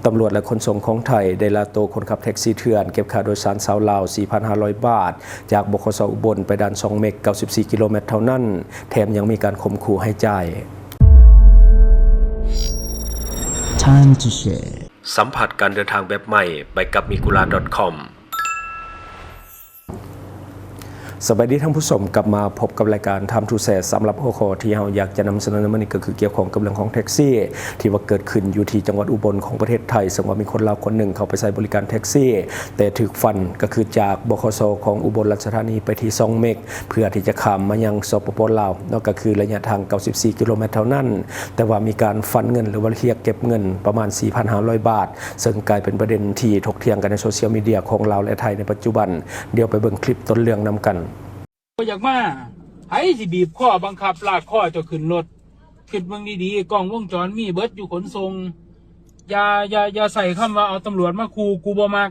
ຕຳຫຼວດ ແລະ ຂົນສົ່ງຂອງໄທ ໄດ້ລາໂຕຄົນຂັບແທັກຊີເຖື່ອນ ເກັບຄ່າໂດຍສານຊາວລາວ ສີ່ພັນຫ້າຮ້ອຍບາດ ຈາກ ບຂສ ອຸບົນ ໄປດ່ານຊ່ອງເມັກ ເກົ້າສິບສີ່ກິໂລແມັດເທົ່ານັ້ນ, ແຖມຍັງມີການຂົ່ມຂູ່ໃຫ້ຈ່າຍ. Time to share. ສຳຜັດການເດີນທາງແບບໃໝ່ ໄປກັບ Migura ດອດ ຄອມ. ສະບາຍດີທ່ານຜູ້ຊົມ, ກັບມາພົບກັບລາຍການ Time to Share. ສຳລັບຫົວຂໍ້ທີ່ເຮົາຢາກຈະນຳສະເໜີໃນມື້ນີ້ ກໍຄືກ່ຽວຂ້ອງກັບເລື່ອງຂອງແທັກຊີ ທີ່ວ່າເກີດຂຶ້ນຢູ່ທີ່ຈັງຫວັດອຸບົນຂອງປະເທດໄທ, ເຊິ່ງວ່າມີຄົນລາວຄົນໜຶ່ງເຂົ້າໄປໃຊ້ບໍລິການແທັກຊີ ແຕ່ຖືກຟັນ ກໍຄືຈາກ ບຂສ ຂອງອຸບົນລາຊະທານີ ໄປທີ່ຊ່ອງເມັກ ເພື່ອທີ່ຈະຂ້າມມາຍັງ ສປປ ລາວເນາະ, ກໍຄືໄລຍະທາງ ເກົ້າສິບສີ່ກິໂລແມັດເທົ່ານັ້ນ, ແຕ່ວ່າມີການຟັນເງິນ ຫຼືວ່າຮຽກເກັບເງິນປະມານ ສີ່ພັນຫ້າຮ້ອຍບາດ. ເຊິ່ງກາຍເປັນປະເດັນທີ່ຖົກຖຽງກັນໃນໂຊຊຽວມີເດຍຂອງລາວ ແລະ ໄທໃນປັດຈຸບັນ. ດຽວໄປເບິ່ງຄລິບຕົ້ນເລື່ອງນຳກັນ. ບໍ່ຢາກມາ ໃຜຊິບີບຄໍບັງຄັບລາກຄໍເຈົ້າຂຶ້ນລົດ? ຄິດເບິ່ງດີໆ ກ້ອງວົງຈອນມີເບິດຢູ່ຂົນສົ່ງ. ຢ່າ ຢ່າ ຢ່າໃຊ້ຄຳວ່າເອົາຕຳຫຼວດມາຂູ່, ກູບໍ່ມັກ.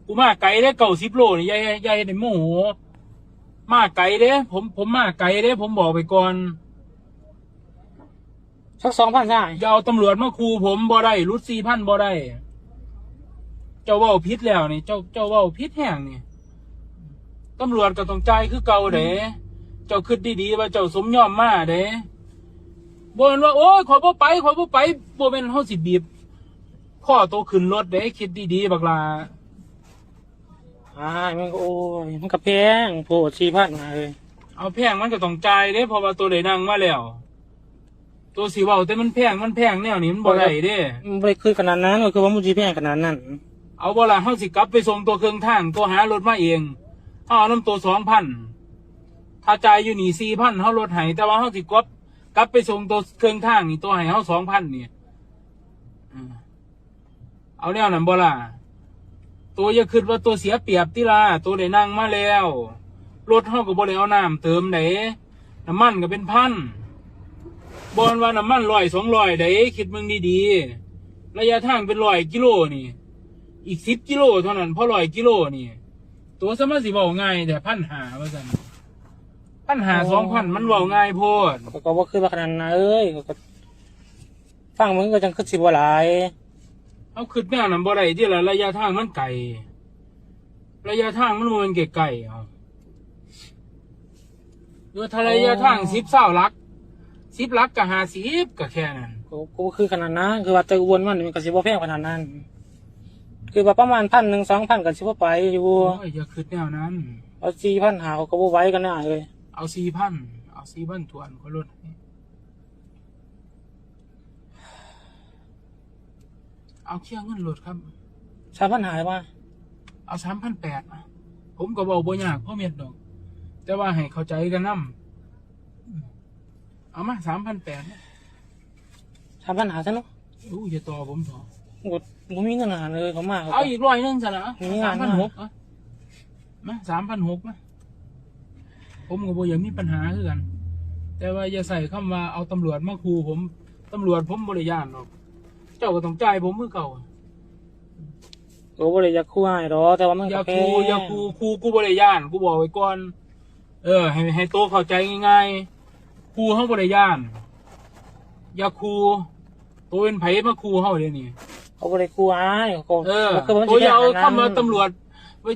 ກູມາໄກເດ້ ເກົ້າສິບໂລນີ້, ຢ່າ ຢ່າເຮັດໃຫ້ໂມໂຫ. ມາໄກເດ້ ຜົມ ຜົມມາໄກເດ້ ຜົມບອກໄວ້ກ່ອນ. ສັກສອງພັນຊະອ້າຍ. ຢ່າເອົາຕຳຫຼວດມາຂູ່ຜົມ ບໍ່ໄດ້ ຫຼຸດສີ່ພັນບໍ່ໄດ້. ເຈົ້າເວົ້າຜິດແລ້ວນີ້ ເຈົ້າ ເຈົ້າເວົ້າຜິດແຮງນີ້. ຕຳຫຼວດກໍຕ້ອງຈ່າຍຄືເກົ່າເດ້. ເຈົ້າຄິດດີໆວ່າເຈົ້າສົມຍອມມາເດ້. ບໍ່ແມ່ນວ່າ ໂອ້ຍ ຂ້ອຍບໍ່ໄປ ຂ້ອຍບໍ່ໄປ. ບໍ່ແມ່ນເຮົາຊິບີບຄໍໂຕຂຶ້ນລົດເດ້. ຄິດດີໆ ບັກຫຼ້າ. ອ້າຍ ມັນກໍ ໂອ້ຍ ມັນກໍແພງໂພດ ສີ່ພັນນະເອີຍ. ເອົາແພງມັນກໍຕ້ອງຈ່າຍເດ້ ເພາະວ່າໂຕໄດ້ນັ່ງມາແລ້ວ. ໂຕຊິເວົ້າແຕ່ມັນແພງ ມັນແພງແນວນີ້ ມັນບໍ່ໄດ້ເດ້. ມັນບໍ່ໄດ້ຄືຂະໜາດນັ້ນ ກໍຄືວ່າມັນຊິແພງຂະໜາດນັ້ນ. ເອົາບໍ່ລະ ເຮົາຊິກັບໄປສົ່ງໂຕເຄິ່ງທາງ ໂຕຫາລົດມາເອງ ເຮົາເອົານຳໂຕສອງພັນ. ຄ່າຈ່າຍຢູ່ນີ້ສີ່ພັນ ເຮົາລົດໃຫ້ ແຕ່ວ່າເຮົາຊິກັບ ກັບໄປສົ່ງໂຕເຄິ່ງທາງນີ້ ໂຕໃຫ້ເຮົາສອງພັນນີ້. ເອີ ເອົາແນວນັ້ນບໍ່ລະ? ໂຕຢ່າຄິດວ່າໂຕເສຍປຽບຕິລະ, ໂຕໄດ້ນັ່ງມາແລ້ວ. ລົດເຮົາກໍບໍ່ໄດ້ເອົານ້ຳເຕີມໃດ, ນ້ຳມັນກໍເປັນພັນ. ບໍ່ແມ່ນວ່ານ້ຳມັນຮ້ອຍສອງຮ້ອຍໃດ, ຄິດເບິ່ງດີໆ. ໄລຍະທາງເປັນຮ້ອຍກິໂລນີ້, ອີກສິບກິໂລເທົ່ານັ້ນ, ພໍຮ້ອຍກິໂລນີ້, ໂຕສາມາດຊິເວົ້າງ່າຍແທ້, ພັນຫ້າ ວ່າຊັ້ນ. ພັນຫ້າ ສອງພັນ ມັນເວົ້າງ່າຍໂພດ. ຂ້ອຍກໍບໍ່ຄິດວ່າຂະໜາດນັ້ນເອີຍ, ຂ້ອຍກໍ ຟັງເບິ່ງກໍຈັ່ງຄືຊິບໍ່ຫຼາຍ. ເຮົາຄິດແນວນັ້ນບໍ່ໄດ້ຕິລະ, ໄລຍະທາງມັນໄກ, ໄລຍະທາງມັນບໍ່ແມ່ນໃກ້ໆ. ເອົາ ຫຼືວ່າຖ້າໄລຍະທາງ ໂອ້ ສິບ ຊາວຫຼັກ, ສິບຫຼັກກໍຫ້າສິບ ກໍແຄ່ນັ້ນ. ກໍ ກໍບໍ່ຄືຂະໜາດນັ້ນ, ຄືວ່າແຕ່ອຸບົນມານີ້ມັນກໍຊິບໍ່ແພງຂະໜາດນັ້ນ, ຄືວ່າປະມານພັນໜຶ່ງ ສອງພັນ ກໍຊິພໍໄປຢູ່. ໂອ້ຍ ຢ່າຄິດແນວນັ້ນ. ເອົາ ສີ່ພັນຫ້າ ກໍບໍ່ໄຫວກັນນະເອີຍ. ເອົາ ສີ່ພັນ, ເອົາ ສີ່ພັນຖ້ວນ ຂ້ອຍລົດໃຫ້. ເອົາ ເຄຍເງິນໂລດຄັບ. ສາມພັນຫ້າ ວ່າ ເອົາ ສາມພັນແປດ ນະ. ຜົມກໍເວົ້າບໍ່ຍາກພໍເມັດດອກ, ແຕ່ວ່າໃຫ້ເຂົ້າໃຈກັນນຳ. ເອົາມາ ສາມພັນແປດ ນະ. ສາມພັນຫ້າ ຊະເນາະ. ໂອ້ ຢ່າຕໍ່ຜົມເຖາະ. ບໍ່ ບໍ່ມີເງິນຫາເລີຍ, ເຂົາມາ ເອົາອີກຮ້ອຍໜຶ່ງຊະນະ. ມີງານ ສາມພັນຫົກ ມາ. ມາ ສາມພັນຫົກ ມາ. ຜົມກໍບໍ່ຢາກມີບັນຫາຄືກັນ, ແຕ່ວ່າຢ່າໃຊ້ຄຳວ່າເອົາຕຳຫຼວດມາຂູ່ຜົມ. ຕຳຫຼວດຜົມບໍ່ໄດ້ຢ້ານດອກ, ເຈົ້າກໍຕ້ອງຈ່າຍຜົມຄືເກົ່າ. ກໍບໍ່ໄດ້ຢາກຂູ່ອ້າຍດອກ, ແຕ່ວ່າມັນກໍແພງ. ຢ່າຂູ່ ຢ່າຂູ່, ຂູ່ກູບໍ່ໄດ້ຢ້ານ, ກູບອກໄວ້ກ່ອນ. ເອີ ໃຫ້ ໃຫ້ໂຕເຂົ້າໃຈງ່າຍໆ, ຂູ່ເຮົາບໍ່ໄດ້ຢ້ານ. ຢ່າຂູ່. ໂຕເປັນໃຜມາຂູ່ເຮົາດຽວນີ້? ເຂົາບໍ່ໄດ້ຂູ່ອ້າຍ, ເຂົາ ເອີ ກໍຄືວ່າມັນ ໂຕຢ່າເອົາຄຳວ່າຕຳຫຼວດ,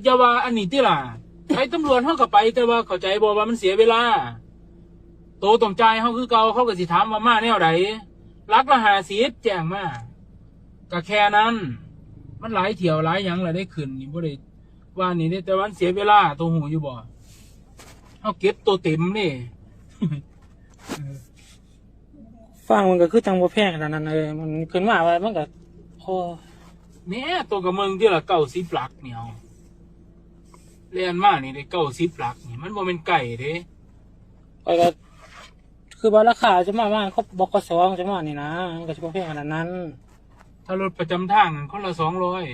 ຢ່າວ່າອັນນີ້ຕິລະ. ໄປຕຳຫຼວດເຮົາກໍໄປ, ແຕ່ວ່າເຂົ້າໃຈບໍ່ວ່າມັນເສຍເວລາ? ໂຕຕ້ອງຈ່າຍເຮົາຄືເກົ່າ, ເຂົາກໍຊິຖາມວ່າມາແນວໃດ? ຫຼັກລະຫ້າສິບ ແຈ້ງມາ, ກໍແຄ່ນັ້ນ. ມັນຫຼາຍຖ້ຽວຫຼາຍຫຍັງລະໄດ້ຂຶ້ນນີ້, ບໍ່ໄດ້ວ່ານີ້ເດ້, ແຕ່ວ່າມັນເສຍເວລາ, ໂຕຮູ້ຢູ່ບໍ່? ເຮົາເກັບໂຕເຕັມເດ້. ເອີ. ຟັງມັນກໍຄືຈັ່ງບໍ່ແພງຂະໜາດນັ້ນເອີຍ, ມັນຂຶ້ນມາວ່າມັນກໍ ໂອ້ ແນ່ ໂຕກໍເບິ່ງທີລະເກົ້າສິບຫຼັກນີ້ ເອົາ ແລ່ນມານີ້ໄດ້ເກົ້າສິບຫຼັກນີ້ ມັນບໍ່ແມ່ນໃກ້ເດ້. ຂ້ອຍກໍຄືວ່າລາຄາຈະມາ ປະມານ ບຂສ ຈະມານີ້ນະ ມັນກໍຊິບໍ່ແພງຂະໜາດນັ້ນ. ຖ້າລົດປະຈຳທາງຫັ້ນຄົນລະສອງຮ້ອຍ.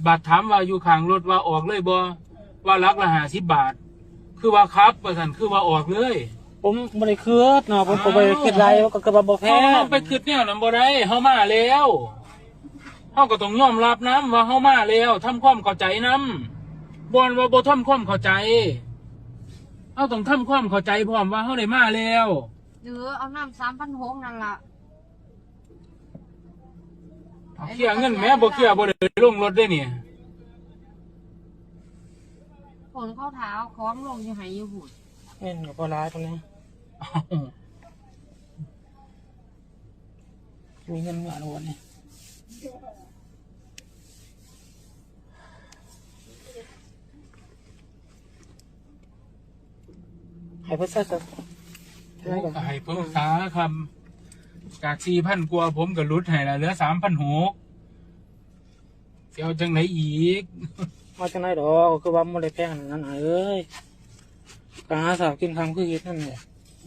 ບາດຖາມວ່າຢູ່ຂ້າງລົດວ່າອອກເລີຍບໍ່? ວ່າຫຼັກລະຫ້າສິບບາດ. ຄືວ່າຂັບວ່າຊັ້ນ, ຄືວ່າອອກເລີຍ. ຜົມບໍ່ໄດ້ຄິດເນາະ, ຜົມກໍບໍ່ໄດ້ຄິດຫຼາຍ, ເອົ້າ ກໍຄືວ່າບໍ່ແພງ. ເຮົາ ເຮົາໄປຄິດແນວນັ້ນບໍ່ໄດ້, ເຮົາມາແລ້ວ. ເຮົາກໍຕ້ອງຍອມຮັບນຳວ່າເຮົາມາແລ້ວ, ທຳຄວາມເຂົ້າໃຈນຳ. ບໍ່ແມ່ນວ່າບໍ່ທຳຄວາມເຂົ້າໃຈ. ເຮົາຕ້ອງທຳຄວາມເຂົ້າໃຈພ້ອມວ່າເຮົາໄດ້ມາແລ້ວ. ເອີ ເອົານ້ຳສາມພັນຫົກນັ້ນລະ. ເຄຍເງິນແໝ່ ບໍ່ເຄຍບໍ່ໄດ້ລົງລົດເດ້ນີ້. ຄົນເຂົາຖ້າເອົາຂອງລົງຢູ່ໄຫຢູ່ພຸ້ນ. ເງິນກໍບໍ່ຫຼາຍປານໃດ. ມີເງິນເມືອແລ້ວບັດນີ້. ໃຫ້ເພິ່ນຊະ ກໍໃຫ້ເພິ່ນຊະຄຳ. ຈາກສີ່ພັນກວ່າ ຜົມກໍຫຼຸດໃຫ້ລະ ເຫຼືອສາມພັນຫົກ. ຊິເອົາຈັ່ງໃດອີກ? ເອົາຈັ່ງໃດດອກ ຄືວ່າມັນບໍ່ໄດ້ແພງຂະໜາດນັ້ນອ້າຍເອີຍ. ກະຫາເຊົ້າກິນຄ່ຳຄືເຮັດນັ້ນແຫຼະ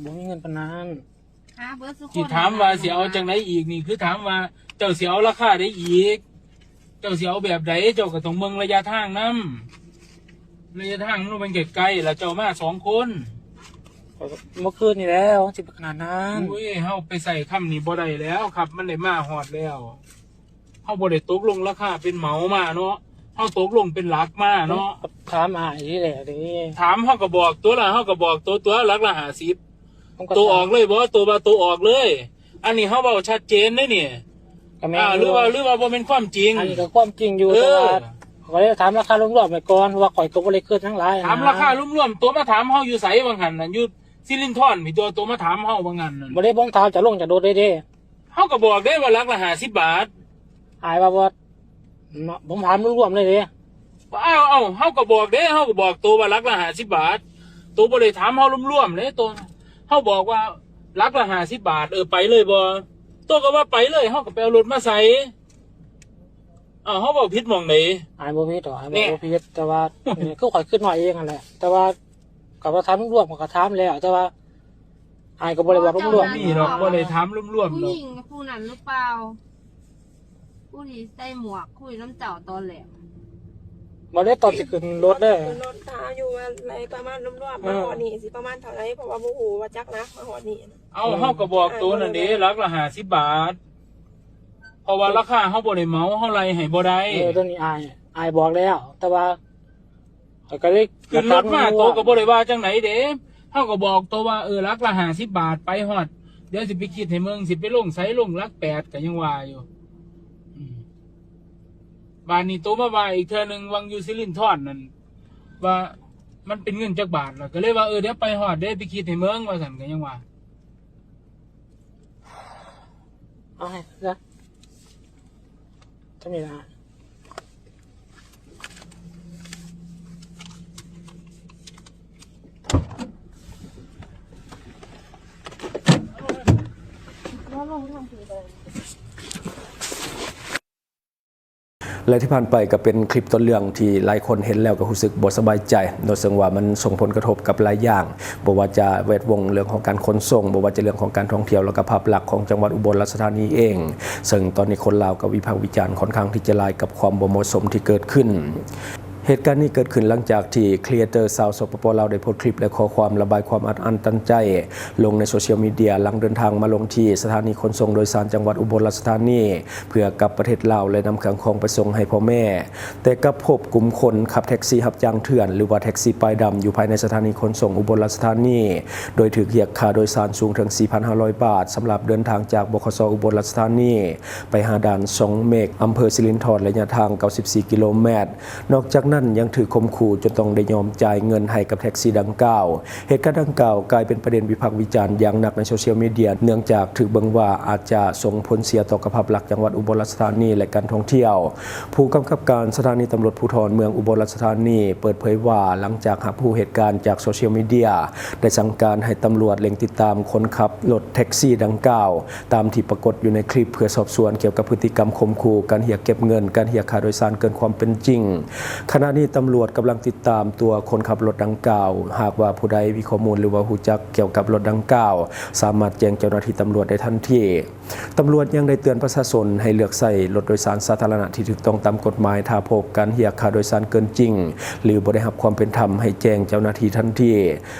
ບໍ່ມີເງິນປານນັ້ນ. ຫາເບິດຊຸຄົນ. ທີ່ຖາມວ່າຊິເອົາຈັ່ງໃດອີກນີ້ ຄືຖາມວ່າເຈົ້າຊິເອົາລາຄາໃດອີກ? ເຈົ້າຊິເອົາແບບໃດ? ເຈົ້າກໍຕ້ອງເບິ່ງໄລຍະທາງນຳ. ໄລຍະທາງມັນບໍ່ແມ່ນໃກ້ໆ ລະເຈົ້າມາສອງຄົນ. ເມື່ອຄືນນີ້ແຫຼະ ມັນຊິຂະໜາດນັ້ນ. ໂອ້ຍ ເຮົາໄປໃຊ້ຄຳນີ້ບໍ່ໄດ້ແລ້ວຄັບ ມັນໄດ້ມາຮອດແລ້ວ. ເຮົາບໍ່ໄດ້ຕົກລົງລາຄາເປັນເໝົາມາເນາະ ເຮົາຕົກລົງເປັນຫຼັກມາເນາະ. ຖາມອ້າຍນີ້ແຫຼະເດ້. ຖາມເຮົາກໍບອກຕົວະ ເຮົາກໍບອກໂຕຕົວະ ຫຼັກລະຫ້າສິບ. ໂຕອອກເລີຍບໍ່? ໂຕວ່າໂຕອອກເລີຍ. ອັນນີ້ເຮົາເວົ້າຊັດເຈນເດ້ນີ້. ກໍແມ່ນ ອ່າ ຫຼືວ່າ ຫຼືວ່າບໍ່ແມ່ນຄວາມຈິງ? ອັນນີ້ກໍຄວາມຈິງຢູ່ ເອີ ແຕ່ວ່າຂ້ອຍໄດ້ຖາມລາຄາລວມໆໄວ້ກ່ອນ ເພາະວ່າຂ້ອຍກໍບໍ່ໄດ້ຄິດຫຍັງຫຼາຍ. ຖາມລາຄາລວມໆ ໂຕມາຖາມເຮົາຢູ່ໃສວ່າງຫັ້ນນະ? ຢູ່ສິລິນທອນພີ້ຕົວະ ໂຕມາຖາມເຮົາວ່າງຫັ້ນນະ. ບໍ່ໄດ້ ບໍ່ຖາມຈະລົງຈະໂດດເດ້. ເຮົາກໍບອກເດ້ວ່າຫຼັກລະຫ້າສິບບາດ. ອ້າຍວ່າບໍ່ ເນາະ ຜົມຖາມລວມໆເລີຍເດ້. ເອົ້າ ເອົ້າ ເຮົາກໍບອກເດ້ ເຮົາກໍບອກໂຕວ່າຫຼັກລະຫ້າສິບບາດ. ໂຕບໍ່ໄດ້ຖາມເຮົາລວມໆເດ້ ໂຕ ເຮົາບອກວ່າຫຼັກລະຫ້າສິບບາດ. ເອີ ໄປເລີຍບໍ່? ໂຕກໍວ່າໄປເລີຍ ເຮົາກໍໄປເອົາລົດມາໃສ່. ເອົ້າ ເຮົາເວົ້າຜິດໝ່ອງໃດ? ອ້າຍບໍ່ຜິດດອກ ອ້າຍບໍ່ຜິດ ແຕ່ວ່າ ຄືຂ້ອຍຄິດນ້ອຍເອງຫັ້ນແຫຼະ ແຕ່ວ່າ ກໍວ່າຖາມລວມໆ ຂ້ອຍກໍຖາມແລ້ວ ແຕ່ວ່າອ້າຍກໍບໍ່ໄດ້ເວົ້າລວມໆ. ນີ້ດອກ ບໍ່ໄດ້ຖາມລວມໆດອກ. ຜູ້ຍິງຜູ້ນັ້ນຫຼືເປົ່າ? ຜູ້ທີ່ໃສ່ໝວກຄຸຍນຳເຈົ້າຕອນແລກ. ບໍ່ໄດ້ ຕອນຊິຂຶ້ນລົດເດ້ ຂຶ້ນລົດ ຖ້າຢູ່ວ່າໄລ່ປະມານລວມໆ ມາຮອດນີ້ຊິປະມານເທົ່າໃດ ເພາະວ່າບໍ່ຮູ້ວ່າຈັກຫຼັກມາຮອດນີ້. ເອົ້າ ເຮົາກໍບອກໂຕນັ້ນເດ້ ຫຼັກລະຫ້າສິບບາດ ເພາະວ່າລາຄາເຮົາບໍ່ໄດ້ເໝົາ ເຮົາໄລ່ໃຫ້ບໍ່ໄດ້. ເອີ ໂຕນີ້ອ້າຍ ອ້າຍບອກແລ້ວ ແຕ່ວ່າ ຂ້ອຍກໍເລີຍ ຂຶ້ນລົດມາ ໂຕກໍບໍ່ໄດ້ວ່າຈັ່ງໃດເດ້. ເຮົາກໍບອກໂຕວ່າ ເອີ ຫຼັກລະຫ້າສິບບາດ ໄປຮອດ ດຽວຊິໄປຄິດໃຫ້ເບິ່ງ ຊິໄປລົງໃສ ລົງຫຼັກແປດ ກໍຍັງວ່າຢູ່. ອືມ ບາດນີ້ໂຕມາວ່າອີກເທື່ອໜຶ່ງ ຫວ່າງຢູ່ສິລິນທອນນັ້ນ ວ່າມັນເປັນເງິນຈັກບາດ ແລ້ວກໍເລີຍວ່າ ເອີ ດຽວໄປຮອດເດ້ ໄປຄິດໃຫ້ເບິ່ງ ວ່າຊັ້ນ ກໍຍັງວ່າ. ເອົາໃຫ້ເດີ ທຳນີ້ລະ. ແລະທີ່ຜ່ານໄປກໍເປັນຄລິບຕົ້ນເລື່ອງທີ່ຫຼາຍຄົນເຫັນແລ້ວກໍຮູ້ສຶກບໍ່ສະບາຍໃຈເນາະ ເຊິ່ງວ່າມັນສົ່ງຜົນກະທົບກັບຫຼາຍຢ່າງ ບໍ່ວ່າຈະແວດວົງເລື່ອງຂອງການຂົນສົ່ງ, ບໍ່ວ່າຈະເລື່ອງຂອງການທ່ອງທ່ຽວ ແລ້ວກໍພາບລັກຂອງຈັງຫວັດອຸບົນລາຊະທານີເອງ. ເຊິ່ງຕອນນີ້ຄົນລາວກໍວິພາກວິຈານຂ້ອນຂ້າງທີ່ຈະຫຼາຍກັບຄວາມບໍ່ເໝາະສົມທີ່ເກີດຂຶ້ນ. ເຫດການນີ້ເກີດຂຶ້ນຫຼັງຈາກທີ່ຄຣີເອເຕີຊາວ ສປປ ລາວ ໄດ້ໂພສຄລິບ ແລະ ຂໍ້ຄວາມລະບາຍຄວາມອັດອັ້ນຕັນໃຈລົງໃນໂຊຊຽວມີເດຍ ຫຼັງເດີນທາງມາລົງທີ່ສະຖານີຂົນສົ່ງໂດຍສານຈັງຫວັດອຸບົນລາຊະທານີ ເພື່ອກັບປະເທດລາວ ແລະ ນຳເຄື່ອງຂອງໄປສົ່ງໃຫ້ພໍ່ແມ່, ແຕ່ກັບພົບກຸ່ມຄົນຂັບແທັກຊີຮັບຈ້າງເຖື່ອນ ຫຼືວ່າແທັກຊີປ້າຍດຳ ຢູ່ພາຍໃນສະຖານີຂົນສົ່ງອຸບົນລາຊະທານີ ໂດຍຖືກຮຽກຄ່າໂດຍສານສູງເຖິງສີ່ພັນຫ້າຮ້ອຍບາດ ສຳລັບເດີນທາງຈາກ ບຂສ ອຸບົນລາຊະທານີ ໄປຫາດ່ານຊ່ອງເມັກ ອຳເພີສິລິນທອນ ໄລຍະທາງເກົ້າສິບສີ່ກິໂລແມັດ. ນອກຈາກນັ້ນຍັງຖືກຂົ່ມຂູ່ຈົນຕ້ອງໄດ້ຍອມຈ່າຍເງິນໃຫ້ກັບແທັກຊີດັ່ງກ່າວ. ເຫດການດັ່ງກ່າວກາຍເປັນປະເດັນວິພາກວິຈານຢ່າງໜັກໃນໂຊຊຽວມີເດຍ ເນື່ອງຈາກຖືກເບິ່ງວ່າອາດຈະສົ່ງຜົນເສຍຕໍ່ກັບພາບລັກຈັງຫວັດອຸບົນລາຊະທານີ ແລະ ການທ່ອງທ່ຽວ. ຜູ້ກຳກັບການສະຖານີຕຳຫຼວດພູທອນເມືອງອຸບົນລາຊະທານີເປີດເຜີຍວ່າ ຫຼັງຈາກຮັບຮູ້ເຫດການຈາກໂຊຊຽວມີເດຍ ໄດ້ສັ່ງການໃຫ້ຕຳຫຼວດເລັ່ງຕິດຕາມຄົນຂັບລົດແທັກຊີດັ່ງກ່າວ ຕາມທີ່ປາກົດຢູ່ໃນຄລິບ ເພື່ອສອບສວນກ່ຽວກັບພຶດຕິກຳຂົ່ມຂູ່, ການຮຽກເກັບເງິນ, ການຮຽກຄ່າໂດຍສານເກີນຄວາມເປັນຈິງ. ຂະນະນີ້ຕຳຫຼວດກຳລັງຕິດຕາມຕົວຄົນຂັບລົດດັ່ງກ່າວ. ຫາກວ່າຜູ້ໃດມີຂໍ້ມູນ ຫຼືວ່າຮູ້ຈັກກ່ຽວກັບລົດດັ່ງກ່າວ, ສາມາດແຈ້ງເຈົ້າໜ້າທີ່ຕຳຫຼວດໄດ້ທັນທີ. ຕຳຫຼວດຍັງໄດ້ເຕືອນປະຊາຊົນໃຫ້ເລືອກໃຊ້ລົດໂດຍສານສາທາລະນະທີ່ຖືກຕ້ອງຕາມກົດໝາຍ. ຖ້າພົບການຮຽກຄ່າໂດຍສານເກີນຈິງ ຫຼື ບໍ່ໄດ້ຮັບຄວາມເປັນທຳ, ໃຫ້ແຈ້ງເຈົ້າໜ້າທີ່ທັນທີ.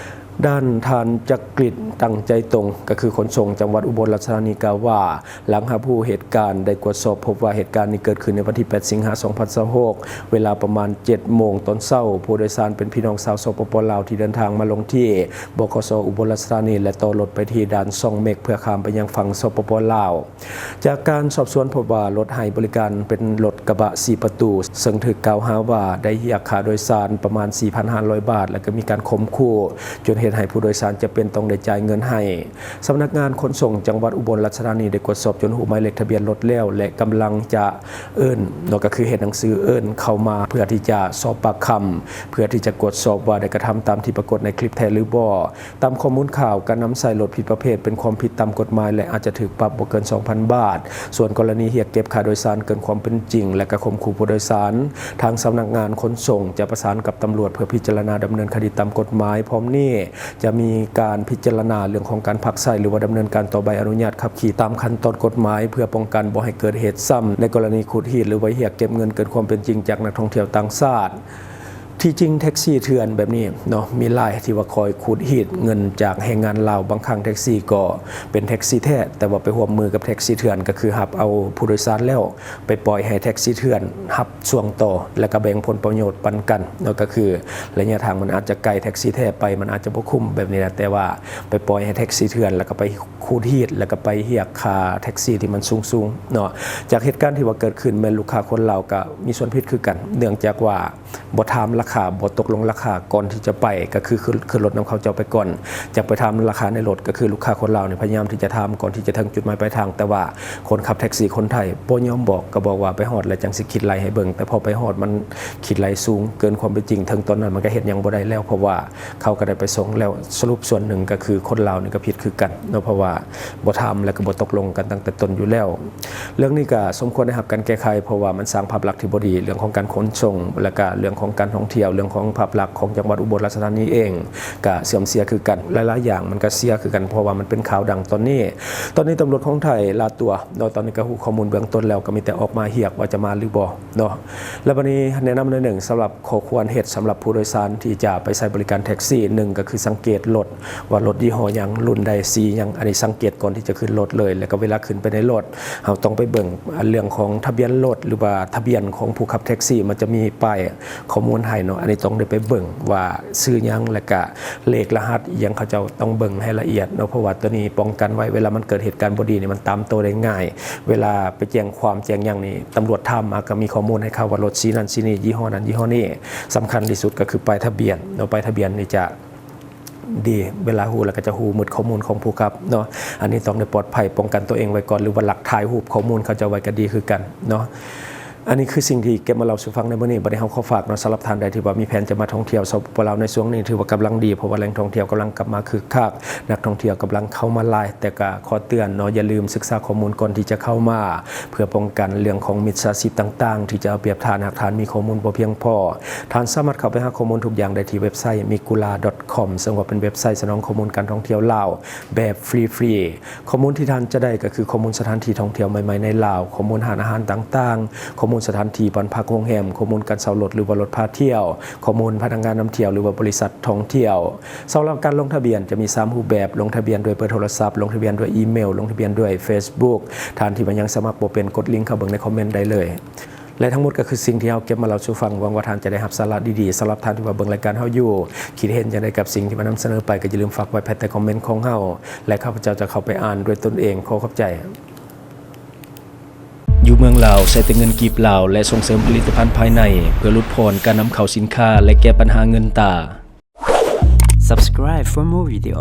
ດ້ານທ່ານຈັກກຣິດ ຕັ້ງໃຈຕົງ ກໍຄືຂົນສົ່ງຈັງຫວັດອຸບົນລາຊະທານີ ກ່າວວ່າ ຫຼັງຮັບຮູ້ເຫດການ ໄດ້ກວດສອບພົບວ່າເຫດການນີ້ເກີດຂຶ້ນໃນວັນທີແປດ ສິງຫາ ສອງພັນຊາວຫົກ ເວລາປະມານເຈັດໂມງຕອນເຊົ້າ. ຜູ້ໂດຍສານເປັນພີ່ນ້ອງຊາວ ສປປ ລາວ ທີ່ເດີນທາງມາລົງທີ່ ບຂສ ອຸບົນລາຊະທານີ ແລະ ຕໍ່ລົດໄປທີ່ດ່ານຊ່ອງເມັກ ເພື່ອຂ້າມໄປຍັງຝັ່ງ ສປປ ລາວ. ເຈົ້າ ຈາກການສອບສວນພົບວ່າ ລົດໃຫ້ບໍລິການເປັນລົດກະບະສີ່ປະຕູ ເຊິ່ງຖືກກ່າວຫາວ່າໄດ້ຮຽກຄ່າໂດຍສານປະມານສີ່ພັນຫ້າຮ້ອຍບາດ ແລະ ກໍມີການຂົ່ມຂູ່ ຈົນເຮັດໃຫ້ຜູ້ໂດຍສານຈຳເປັນຕ້ອງໄດ້ຈ່າຍເງິນໃຫ້. ສຳນັກງານຂົນສົ່ງຈັງຫວັດອຸບົນລາຊະທານີໄດ້ກວດສອບຈົນຮູ້ໝາຍເລກທະບຽນລົດແລ້ວ ແລະ ກຳລັງຈະເອີ້ນ ເນາະ ກໍຄືເຮັດໜັງສືເອີ້ນເຂົ້າມາເພື່ອທີ່ຈະສອບປາກຄຳ ເພື່ອທີ່ຈະກວດສອບວ່າໄດ້ກະທຳຕາມທີ່ປາກົດໃນຄລິບແທ້ຫຼືບໍ່. ຕາມຂໍ້ມູນຂ່າວ, ການນຳໃຊ້ລົດຜິດປະເພດເປັນຄວາມຜິດຕາມກົດໝາຍ ແລະ ອາດຈະຖືກປັບບໍ່ເກີນສອງພັນບາດ. ສ່ວນກໍລະນີຮຽກເກັບຄ່າໂດຍສານເກີນຄວາມເປັນຈິງ ແລະ ກະຂົ່ມຂູ່ຜູ້ໂດຍສານ, ທາງສຳນັກງານຂົນສົ່ງຈະປະສານກັບຕຳຫຼວດເພື່ອພິຈາລະນາດຳເນີນຄະດີຕາມກົດໝາຍ. ພ້ອມນີ້ຈະມີການພິຈາລະນາເລື່ອງຂອງການພັກໃຊ້ ຫຼືວ່າດຳເນີນການຕໍ່ໃບອະນຸຍາດຂັບຂີ່ຕາມຂັ້ນຕອນກົດໝາຍ ເພື່ອປ້ອງກັນບໍ່ໃຫ້ເກີດເຫດຊ້ຳໃນກໍລະນີຂູດຮີດ ຫຼືວ່າຮຽກເກັບເງິນເກີນຄວາມເປັນຈິງຈາກນັກທ່ອງທ່ຽວຕ່າງຊາດ. ທີ່ຈິງແທັກຊີເຖື່ອນແບບນີ້ເນາະ ມີຫຼາຍທີ່ວ່າຄອຍຂູດຮີດເງິນຈາກແຮງງານລາວ. ບາງຄັ້ງແທັກຊີກໍເປັນແທັກຊີແທ້ ແຕ່ວ່າໄປຮ່ວມມືກັບແທັກຊີເຖື່ອນ ກໍຄືຮັບເອົາຜູ້ໂດຍສານແລ້ວໄປປ່ອຍໃຫ້ແທັກຊີເຖື່ອນຮັບຊ່ວງຕໍ່ ແລ້ວກໍແບ່ງຜົນປະໂຫຍດປັນກັນເນາະ. ກໍຄືໄລຍະທາງມັນອາດຈະໄກ ແທັກຊີແທ້ໄປມັນອາດຈະບໍ່ຄຸ້ມແບບນີ້ນະ ແຕ່ວ່າໄປປ່ອຍໃຫ້ແທັກຊີເຖື່ອນ ແລ້ວກໍໄປຂູດຮີດ ແລ້ວກໍໄປຮຽກຄ່າແທັກຊີທີ່ມັນສູງໆເນາະ. ຈາກເຫດການທີ່ວ່າເກີດຂຶ້ນ ແມ່ນລູກຄ້າຄົນລາວກໍມີສ່ວນຜິດຄືກັນ ເນື່ອງຈາກວ່າ ບໍ່ຖາມລາຄາ ບໍ່ຕົກລົງລາຄາກ່ອນທີ່ຈະໄປ ກໍຄືຂຶ້ນ ຂຶ້ນລົດນຳເຂົາເຈົ້າໄປກ່ອນ ຈະໄປຖາມລາຄາໃນລົດ. ກໍຄືລູກຄ້າຄົນລາວນີ້ພະຍາຍາມທີ່ຈະຖາມກ່ອນທີ່ຈະເຖິງຈຸດໝາຍປາຍທາງ ແຕ່ວ່າຄົນຂັບແທັກຊີຄົນໄທບໍ່ຍອມບອກ ກໍບອກວ່າໄປຮອດແລ້ວຈັ່ງຊິຄິດໄລ່ໃຫ້ເບິ່ງ. ແຕ່ພໍໄປຮອດມັນຄິດໄລ່ສູງເກີນຄວາມເປັນຈິງ ເຖິງຕອນນັ້ນມັນກໍເຮັດຫຍັງບໍ່ໄດ້ແລ້ວ ເພາະວ່າເຂົາກໍໄດ້ໄປສົ່ງແລ້ວ. ສະຫຼຸບສ່ວນໜຶ່ງກໍຄືຄົນລາວນີ້ກໍຜິດຄືກັນເນາະ ເພາະວ່າ ບໍ່ຖາມ ແລະ ກໍບໍ່ຕົກລົງກັນຕັ້ງແຕ່ຕົ້ນຢູ່ແລ້ວ. ເລື່ອງນີ້ກໍສົມຄວນໄດ້ຮັບການແກ້ໄຂ ເພາະວ່າມັນສ້າງພາບລັກທີ່ບໍ່ດີ ເລື່ອງຂອງການຂົນສົ່ງ ແລະ ກໍເລື່ອງຂອງການທ່ອງທ່ຽວ ເລື່ອງຂອງພາບລັກຂອງຈັງຫວັດອຸບົນລາຊະທານີເອງ ກໍເສື່ອມເສຍຄືກັນ. ຫຼາຍໆຢ່າງມັນກໍເສຍຄືກັນ ເພາະວ່າມັນເປັນຂ່າວດັງຕອນນີ້. ຕອນນີ້ຕຳຫຼວດຂອງໄທລາດຕົວເນາະ ຕອນນີ້ກໍຮູ້ຂໍ້ມູນເບື້ອງຕົ້ນແລ້ວ ກໍມີແຕ່ອອກໝາຍຮຽກວ່າຈະມາຫຼືບໍ່ເນາະ. ແລະ ບັດນີ້ແນະນຳໜ້ອຍໜຶ່ງ ສຳລັບຂໍ້ຄວນເຮັດ ສຳລັບຜູ້ໂດຍສານທີ່ຈະໄປໃຊ້ບໍລິການແທັກຊີ ໜຶ່ງ ກໍຄືສັງເກດລົດ ວ່າລົດຍີ່ຫໍ້ຫຍັງ ລຸ້ນໃດ ສີຫຍັງ ອັນນີ້ສັງເກດກ່ອນທີ່ຈະຂຶ້ນລົດເລີຍ. ແລ້ວກໍເວລາຂຶ້ນໄປໃນລົດ ເຮົາຕ້ອງໄປເບິ່ງ ອັນເລື່ອງຂອງທະບຽນລົດ ຫຼືວ່າທະບຽນຂອງຜູ້ຂັບແທັກຊີ ມັນຈະມີປ້າຍຂໍ້ມູນໃຫ້ເນາະ. ອັນນີ້ຕ້ອງໄດ້ໄປເບິ່ງວ່າຊື່ຫຍັງ ແລ້ວກະເລກລະຫັດອີ່ຫຍັງ ເຂົາເຈົ້າຕ້ອງເບິ່ງໃຫ້ລະອຽດເນາະ ເພາະວ່າໂຕນີ້ປ້ອງກັນໄວ້ ເວລາມັນເກີດເຫດການບໍ່ດີນີ້ ມັນຕາມໂຕໄດ້ງ່າຍ. ເວລາໄປແຈ້ງຄວາມແຈ້ງຫຍັງນີ້ ຕຳຫຼວດຖາມມາກໍມີຂໍ້ມູນໃຫ້ເຂົາວ່າລົດສີນັ້ນສີນີ້ ຍີ່ຫໍ້ນັ້ນຍີ່ຫໍ້ນີ້. ສຳຄັນທີ່ສຸດກໍຄືປ້າຍທະບຽນເນາະ ປ້າຍທະບຽນນີ້ຈະ ດີ ເວລາຮູ້ແລ້ວກໍຈະຮູ້ໝົດຂໍ້ມູນຂອງຜູ້ຂັບເນາະ. ອັນນີ້ຕ້ອງໄດ້ປອດໄພ ປ້ອງກັນຕົວເອງໄວ້ກ່ອນ ຫຼືວ່າລັກຖ່າຍຮູບຂໍ້ມູນເຂົາເຈົ້າໄວ້ກໍດີຄືກັນເນາະ. ອັນນີ້ຄືສິ່ງທີ່ເກັບມາເລົ່າສູ່ຟັງໃນມື້ນີ້. ບັດນີ້ເຮົາຂໍຝາກເນາະ ສຳລັບທ່ານໃດທີ່ວ່າມີແຜນຈະມາທ່ອງທ່ຽວສປປ ລາວ ໃນຊ່ວງນີ້ຖືວ່າກຳລັງດີ ເພາະວ່າແຫຼ່ງທ່ອງທ່ຽວກຳລັງກັບມາຄຶກຄັກ ນັກທ່ອງທ່ຽວກຳລັງເຂົ້າມາຫຼາຍ. ແຕ່ກໍຂໍເຕືອນເນາະ ຢ່າລືມສຶກສາຂໍ້ມູນກ່ອນທີ່ຈະເຂົ້າມາ ເພື່ອປ້ອງກັນເລື່ອງຂອງມິດສາຊີບຕ່າງໆ ທີ່ຈະເອົາປຽບທ່ານ ຫາກທ່ານມີຂໍ້ມູນບໍ່ພຽງພໍ. ທ່ານສາມາດເຂົ້າໄປຫາຂໍ້ມູນທຸກຢ່າງໄດ້ທີ່ເວັບໄຊ migula.com ເຊິ່ງວ່າເປັນເວັບໄຊສະໜອງຂໍ້ມູນການທ່ອງທ່ຽວລາວແບບຟຣີໆ. ຂໍ້ມູນທີ່ທ່ານຈະໄດ້ກໍຄືຂໍ້ມູນສະຖານທີ່ທ່ອງທ່ຽວໃໝ່ໆໃນລາວ, ຂໍ້ມູນຮ້ານອາຫານຕ່າງໆ, ຂໍ້ມູນສະຖານທີ່ບ້ານພັກໂຮງແຮມ, ຂໍ້ມູນການເຊົ່າລົດ ຫຼືວ່າລົດພາທ່ຽວ, ຂໍ້ມູນພະນັກງານນຳທ່ຽວ ຫຼືວ່າບໍລິສັດທ່ອງທ່ຽວ. ສຳລັບການລົງທະບຽນຈະມີສາມຮູບແບບ, ລົງທະບຽນດ້ວຍເບີໂທລະສັບ, ລົງທະບຽນດ້ວຍອີເມວ, ລົງທະບຽນດ້ວຍເຟສບຸກ. ທ່ານທີ່ວ່າຍັງສະໝັກບໍ່ເປັນ, ກົດລິງເຂົ້າເບິ່ງໃນຄອມເມັນໄດ້ເລີຍ. ແລະ ທັງໝົດກໍຄືສິ່ງທີ່ເຮົາເກັບມາເລົ່າສູ່ຟັງ. ຫວັງວ່າທ່ານຈະໄດ້ຮັບສາລະດີໆ. ສຳລັບທ່ານທີ່ວ່າເບິ່ງລາຍການເຮົາຢູ່, ຄິດເຫັນຈັ່ງໃດກັບສິ່ງທີ່ມານຳສະເໜີໄປ, ກໍຢ່າລືມຝາກໄວ້ພາຍໃຕ້ຄອມເມັນຂອງເຮົາ ແລະ ຂ້າພະເຈົ້າຈະເຂົ້າໄປອ່ານດ້ວຍຕົນເອງ. ຂໍຂອບໃຈ. ຢູ່ເມືອງລາວ ໃຊ້ແຕ່ເງິນກີບລາວ ແລະ ສົ່ງເສີມຜະລິດຕະພັນພາຍໃນ ເພື່ອຫຼຸດຜ່ອນການນຳເຂົ້າສິນຄ້າ ແລະ ແກ້ບັນຫາເງິນຕາ. Subscribe for more video.